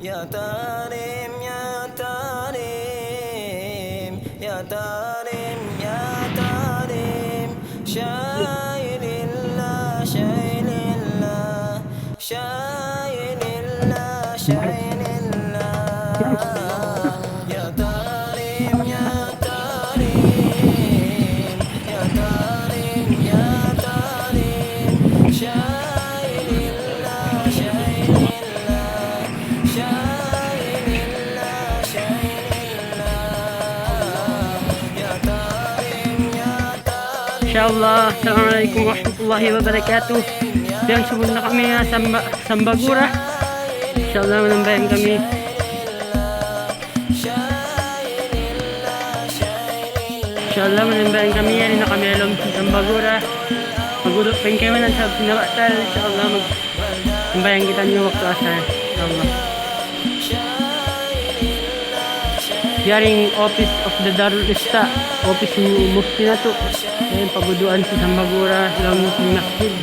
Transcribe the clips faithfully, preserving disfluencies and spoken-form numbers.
يا تريم، يا تريم، يا تريم، يا تريم، شاي لله، شاي لله، شاي لله، شاي لله. يا تريم، يا تريم، يا تريم، يا تريم، شاي لله، شاي لله، شاي لله، شاي لله. يا تريم، يا تريم. Insya Allah, assalamu alaykum warahmatullahi wabarakatuh. Yan, subud na kami ha Samba-, Sambagura. Insya Allah, manambahayang kami. Insya Allah, manambahayang kami, yari na kami ha lawm sin Sambagura. Magwudu' pa in kaibanan sabab sin batal. Insya Allah, mag-, sambahayang kitaniyu waktu asar. Insya Allah. Yari in office of the Darul Ifta, office sin mufti natu'. Yan, pagwuduan sin Sambagura, lawm sin masjid.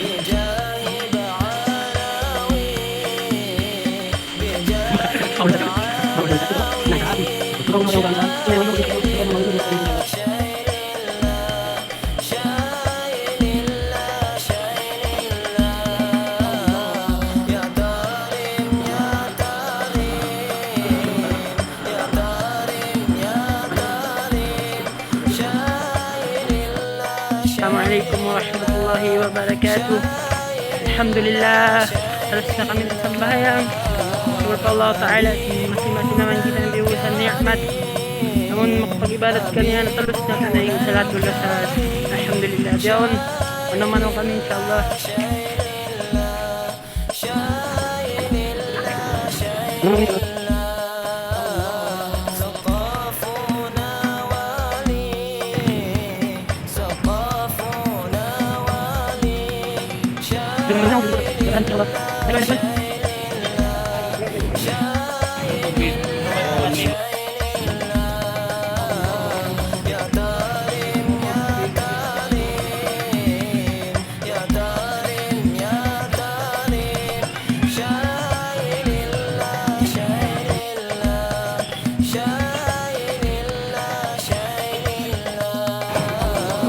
السلام عليكم ورحمة الله وبركاته. Alhamdulillah, talus na kami nagsambahayang. Sumukul pa Allah Ta'ala, sin masi-masi naman kita nabiyusan ni'mat. Amun makapag-ibadat kaniya, talus na kami in salatul asar. Alhamdulillah. Bihaun, manu-manu kami, insya Allah.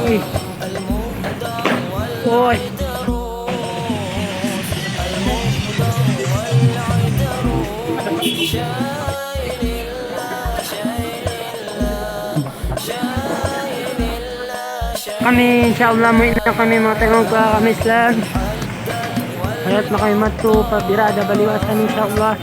Uy. Uy. Kami, insya Allah, muwi' na kami, manga taymanghud ku ha Kamislan. Hangkan na kami madtu pa Birada Baliwasan, insya Allah.